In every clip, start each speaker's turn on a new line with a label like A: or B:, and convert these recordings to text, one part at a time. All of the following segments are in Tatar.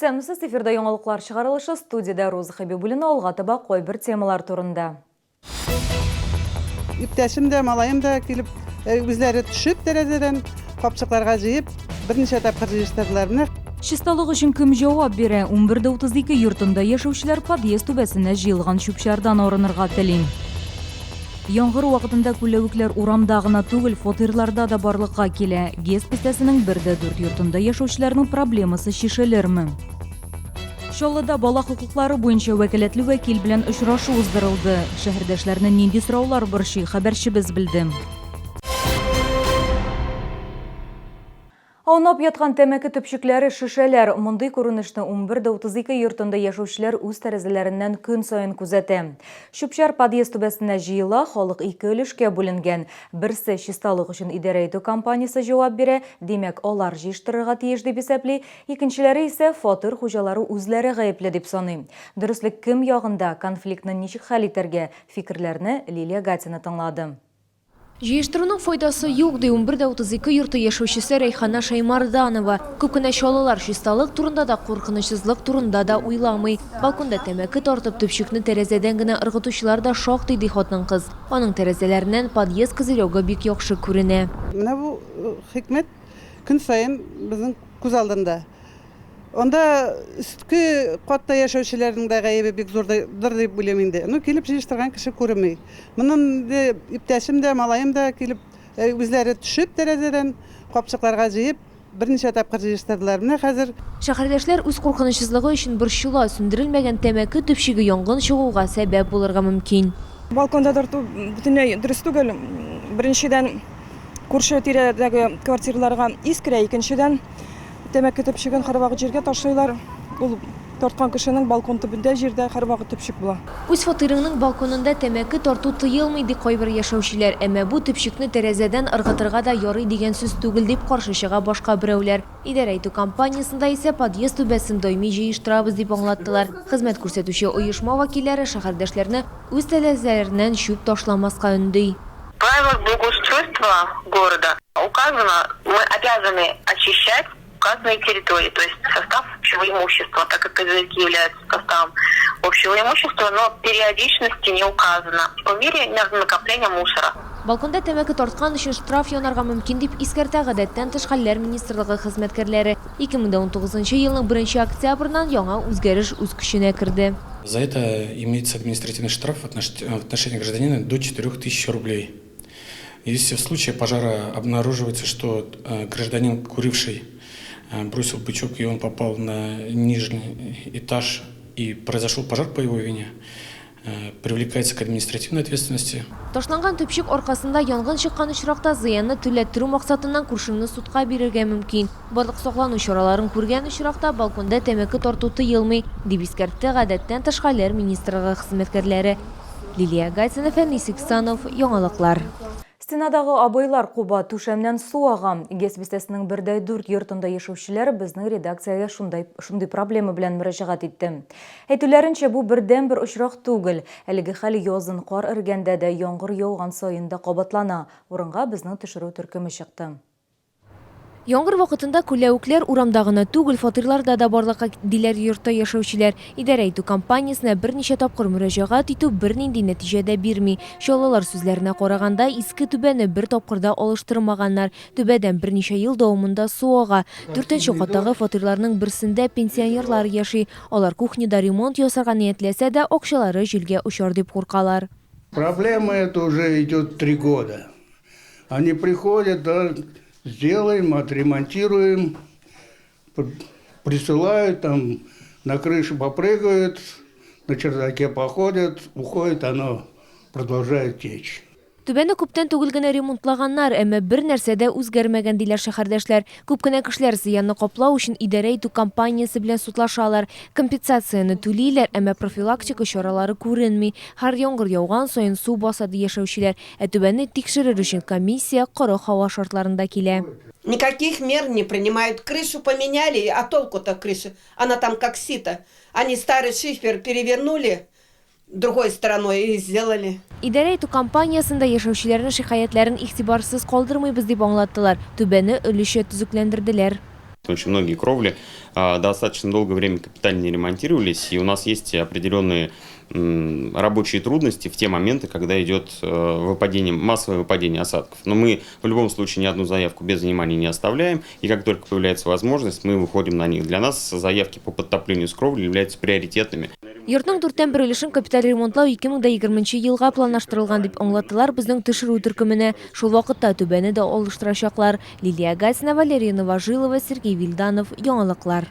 A: Исәнмесез, эфирда яңалыклар чыгарылышы, студиядә Роза Хәбибуллина, алга таба кайбер темалар турында.
B: Иптәшем дә, малаем да килеп, үзләре төшеп тәрәзәдән, капчыкларга җыеп, берничә тапкыр җыештырдылар. Менә.
A: Чисталык өчен кем җавап бирә? 11 дә 32 йортында яшәүчеләр подъезд түбәсенә җыелган чүп-чардан арынырга тели. Яңгыр вакытында күләвекләр урамда гына түгел, фатирларда да барлыкка килә. ГЭС бистәсенең бер дә дүрт йортында яшәүчеләрнең проблемасы чишелерме? Чаллыда бала хокуклары буенча вәкаләтле вәкил белән очрашу уздырылды. Шәһәрдәшләрне нинди сораулар борчый, хәбәрчебез белде. Аунап яткан тәмәке төпчекләре, шешәләр. Мондый күренешне 11 дә 32 йортында яшәүчеләр үз тәрәзәләреннән көн саен күзәтә. Чүп-чар подъезд түбәсенә җыела, халык ике өлешкә бүленгән. Берсе чисталык өчен идарә итү компаниясе җавап бирә, димәк, алар җыештырырга тиеш дип исәпли, икенчеләре исә фатир хуҗалары үзләре гаепле дип саный. Дөреслек кем ягында, конфликтны ничек хәл итәргә, фикерләрне Лилия Гатина тыңлады.
C: Җыештыруның файдасы юк, ди 11 дә 32 йорты яшәүчесе Рәйхана Шәймарданова. Күп кенә чаллылар чисталык турында да, куркынычсызлык турында да уйламый. Балконда тәмәке тартып, төпчекне тәрәзәдән генә ыргытучылар да шактый, ди хатын-кыз. Аның тәрәзәләреннән подъезд козырегы бик яхшы күренә.
B: Менә бу хикмәт көн саен безнең күз алдында. Анда өстке катта яшәүчеләрнең дә гаебе бик зурдыр дип уйлыйм инде. Ну, килеп җыештырган кеше күренми. Моннан инде иптәшем дә, малаем да килеп, үзләре төшеп тәрәзәдән, капчыкларга җыеп, берничә тапкыр җыештырдылар. Менә хәзер.
C: Шәһәрдәшләр үз куркынычсызлыгы өчен борчыла, сүндерелмәгән тәмәке төпчеге янгын чыгуга сәбәп булырга мөмкин.
D: Балконда тарту бөтенләй дөрес түгел. Беренчедән, күрше-тирәдәге квартираларга ис керә, икенчедән, Тәмәке төпчеген һәрвакыт җиргә ташлыйлар. Ул тарткан кешенең балкон төбендә җирдә һәрвакыт төпчек була.
C: Үз фатирыңның балконында тәмәке тарту тыелмый, ди кайбер яшәүчеләр. Әмма бу төпчекне тәрәзәдән ыргытырга да ярый дигән сүз түгел, дип каршы чыга башка берәүләр. Идарә итү компаниясендә исә подъезд түбәсен даими җыештырабыз, дип аңлаттылар. Хезмәт күрсәтүче оешма вәкилләре шәһәрдәшләрне үз тәрәзәләреннән чүп ташламаска өнди.
E: В правилах благоустройства города указано, мы обязаны очищать указанные территории, то есть состав общего имущества, так как козырьки являются составом общего имущества, но периодичности не указано по мере накопления мусора.
C: Балконда тәмәке тарткан өчен штраф янарга мөмкин, дип искәртә Гадәттән тыш хәлләр министрлыгы хезмәткәрләре. 2019 елның беренче октябреннән яңа үзгәреш үз көченә керде.
F: За это имеется административный штраф в отношении гражданина до 4000 рублей. Если в случае пожара обнаруживается, что э, гражданин, куривший, э, бросил бычок и он попал на нижний этаж и произошел пожар по его вине, э, привлекается к административной ответственности.
C: Ташланган төпчек аркасында янгын чыккан очракта зыянны түләттерү максатыннан күршеңне судка бирергә мөмкин. Барлык саклану чараларын күргән очракта балконда тәмәке тарту тыелмый, дип искәртте Гадәттән тыш хәлләр министрлыгы хезмәткәрләре. Лилия Гатина, Фәнис Иксанов, Яңалыклар.
A: Стенадагы обойлар куба, түшәмнән су ага. ГЭС бистәсенең бердәй дүрт йортында яшәүчеләр безнең редакциягә шундай шундый проблема белән мөрәҗәгать итте. Әйтүләренчә, бу бердәнбер очрак түгел. Әлеге хәл язын кар эргәндә дә, яңгыр яуган саен да кабатлана. Урынга безнең төшерү төркеме чыкты.
C: Яңгыр вакытында күләвекләр урамда гына түгел, фатирларда да барлыкка, диләр йортта яшәүчеләр. Идарә итү компаниясенә берничә тапкыр мөрәҗәгать итү бернинди нәтиҗә дә бирми. Чаллылар сүзләренә караганда, иске түбәне бер тапкыр да алыштырмаганнар. Түбәдән берничә ел дәвамында су ага. Дүртенче каттагы фатирларның берсендә пенсионерлар яши. Алар кухняда ремонт ясарга ниятләсә дә, акчалары җилгә очар дип куркалар.
G: Проблема эта уже идет три года. Они приходят, да, сделаем, отремонтируем, присылают, там на крышу попрыгают, на чердаке походят, уходит, оно продолжает течь.
C: Түбәне күптән түгел генә ремонтлаганнар, әмма бер нәрсә дә үзгәрмәгән, диләр шәһәрдәшләр. Күп кенә кешеләр зыянны каплау өчен идарә итү компаниясе белән судлашалар. Компенсацияне түлиләр, әмма профилактика чаралары күренми. Һәр яңгыр яуган саен су баса, ди яшәүчеләр. Ә түбәне тикшерер өчен комиссия коры һава шартларында килә.
H: Никаких мер не принимают. Крышу поменяли, а толку-то крыша? Она там как сито. Они старый шифер перевернули другой стороной и сделали.
C: Идарә итү компаниясендә яшәүчеләрнең шикаятьләрен игътибарсыз калдырмыйбыз дип аңлаттылар, түбәне өлешчә төзекләндерделәр.
I: Очень многие кровли достаточно долгое время капитально не ремонтировались, и у нас есть определенные рабочие трудности в те моменты, когда идет выпадение, массовое выпадение осадков. Но мы в любом случае ни одну заявку без внимания не оставляем, и как только появляется возможность, мы выходим на них. Для нас заявки по подтоплению с кровли являются приоритетными.
C: Йортның дүрттән бер өлешен капиталь ремонтлау 2020 елга планлаштырылган, дип аңлаттылар безнең төшерү төркеменә. Шул вакытта түбәне дә алыштырачаклар. Лилия Гатина, Валерия Новожилова, Сергей Вильданов. Яңалыклар.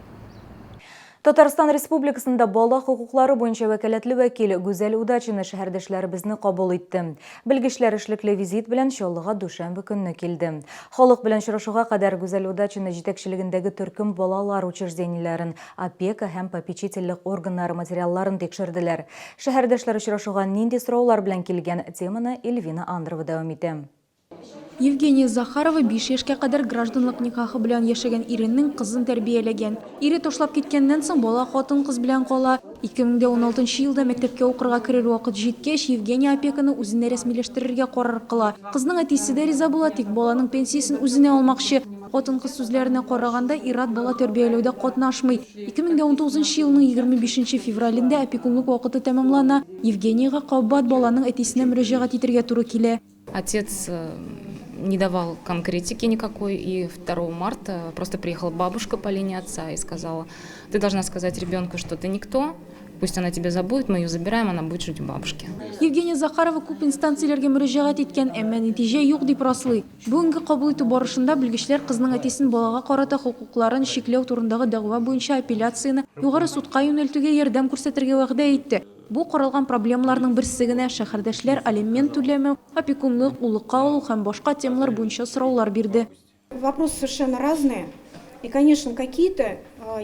A: Татарстан Республикасында бала хокуклары буенча вәкаләтле вәкил Гүзәл Удачина шәһәрдәшләребезне кабул итте. Белгечләр эшлекле визит белән Чаллыга дүшәмбе көнне килде. Халык белән очрашуга кадәр Гүзәл Удачина җитәкчелегендәге төркем балалар учреждениеләрен, опека һәм попечительлек органнары материалларын тикшерделәр. Шәһәрдәшләр очрашуга нинди сораулар белән килгән, теманы Эльвина Андрова дәвам итә.
J: Евгения Захарова биш яшькә кадәр гражданлык никахы белән яшәгән иренең кызын тәрбияләгән. Ире ташлап киткәннән соң бала хатын-кыз белән кала. 2016 елда мәктәпкә укырга керер вакыт җиткәч, Евгения опеканы үзенә рәсмиләштерергә карар кыла. Кызның әтисе дә риза була, тик баланың пенсиясен үзенә алмакчы. Хатын-кыз сүзләренә караганда, ир-ат бала тәрбияләүдә катнашмый. 2019 елның 25 нче февралендә опекунлык вакыты тәмамлана, Евгениягә кабат баланың әтисенә мөрәҗәгать итергә туры килә.
K: Отец не давал конкретики никакой, и 2 марта просто приехала бабушка по линии отца и сказала, ты должна сказать ребенку, что ты никто, пусть она тебя забудет, мы ее забираем, она будет жить у бабушки.
J: Евгения Захарова күп инстанцияләргә мөрәҗәгать иткән, әмма нәтиҗә юк дип раслый. Бүгенге кабул итү барышында белгечләр кызның әтисен балага карата хокукларын чикләү турындагы дәгъва буенча апелляцияне Югары судка юнәлтүгә ярдәм күрсәтергә вәгъдә итте. Бу каралган проблемаларның берсе генә, шәһәрдәшләр алимент түләмәү, опекунлык, уллыкка алу һәм башка темалар буенча сораулар бирде.
L: Вопросы совершенно разные. И, конечно, какие-то,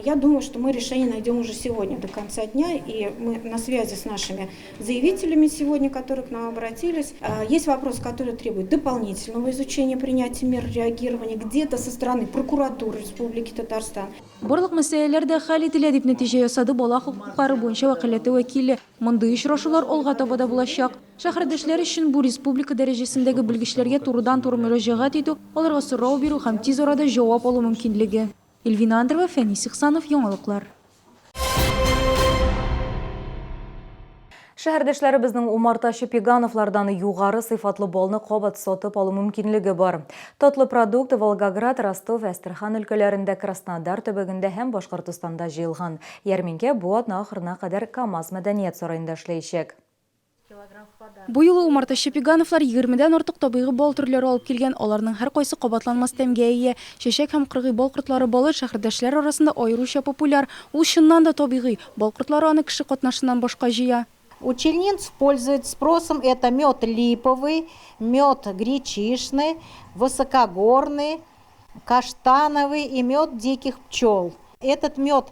L: я думаю, что мы решение найдем уже сегодня до конца дня. И мы на связи с нашими заявителями сегодня, которые к нам обратились. Есть вопросы, которые требуют дополнительного изучения, принятия мер реагирования где-то со стороны прокуратуры Республики Татарстан.
J: Барлык мәсьәләләр дә хәл ителә, дип нәтиҗә ясады бала хокуклары буенча вәкаләте вәкиле. Мондый очрашулар алга таба да булачак. Шәһәрдәшләр өчен бу республика дәрәҗәсендәге белгечләргә турыдан-туры мөрәҗәгать итү, аларга сорау бирү һәм тиз арада җавап алу мөмкинлеге. Эльвина Андрова, Фәнис Ихсанов, Яңалыклар.
A: Шәһәрдәшләребезнең умартачы Пегановлардан югары сыйфатлы балны кабат сатып алу мөмкинлеге бар. Татлы продукт Волгоград, Ростов, Әстерхан өлкәләрендә, Краснодар төбәгендә һәм Башкортостанда җыелган. Ярминкә бу атна ахырына кадәр КАМАЗ мәдәният сараенда эшләячәк.
J: Бу юлы умартачы Пегановлар егермедән артык табигый бал төрләре алып килгән. Аларның һәркайсы кабатланмас тәмгә ия. Чәчәк һәм кыргый бал кортлары балы шәһәрдәшләр арасында аеруча популяр. Ул чыннан да табигый. Бал кортлары аны кеше катнашыннан башка җыя.
M: У челнинцев пользуется спросом это мед липовый, мед гречишный, высокогорный, каштановый и мед диких пчел. Этот мед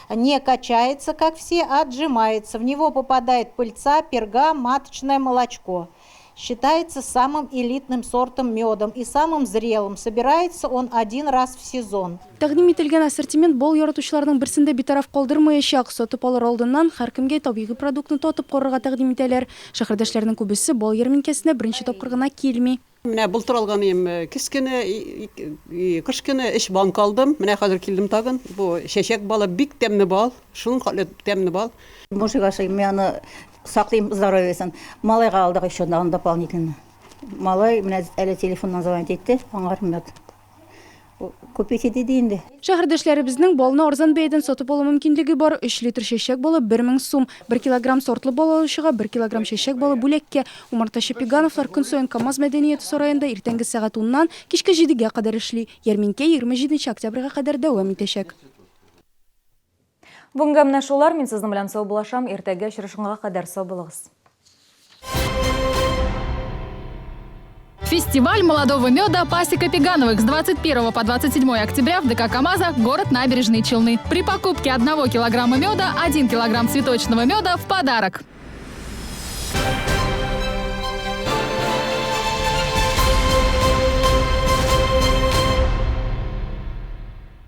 M: не качается, как все, а отжимается. В него попадает пыльца, перга, маточное молочко. Считается самым элитным сортом медом и самым зрелым. Собирается он один раз в сезон.
J: Тәкъдим ителгән ассортимент бал яратучыларның берсен дә битараф калдырмаячак. Сатып алыр алдыннан һәркемгә табигый продуктны татып карарга тәкъдим итәләр. Шәһәрдәшләрнең күбесе бал ярминкәсенә беренче тапкыр гына килми.
N: Менә былтыр алган идем көз көне, кыш көне өч банка алдым. Менә хәзер килдем тагын. Бу чәчәк балы бик тәмле бал, шуның хәтле тәмле бал.
O: Мужик ашый, мин аны саклыйм здоровьесын. Малайга алдык еще дополнительно. Малай менә әле телефоннан звонить итте, аңар мед. Купите диде инде.
J: Шәһәрдәшләребезнең балны арзан бәядән сатып алу мөмкинлеге бар. Өч литр чәчәк балы 1000 сум. Бер килограмм сортлы бал алучыга бер килограмм чәчәк балы бүләккә. Умартачы Пегановлар көн саен КАМАЗ мәдәнияте сараенда иртәнге сәгать уннан кичке җидегә кадәр эшли. Ярминкә 27 октябрьгә кадәр дәвам итәчәк.
A: Бүгенгә менә шулар. Мин сезнең белән саубуллашам. Иртәгә очрашканга кадәр сау булыгыз.
P: Фестиваль молодого меда «Пасека Пегановых» с 21 по 27 октября в ДК КАМАЗа, город Набережные Челны. При покупке 1 килограмма меда 1 килограмм цветочного меда в подарок.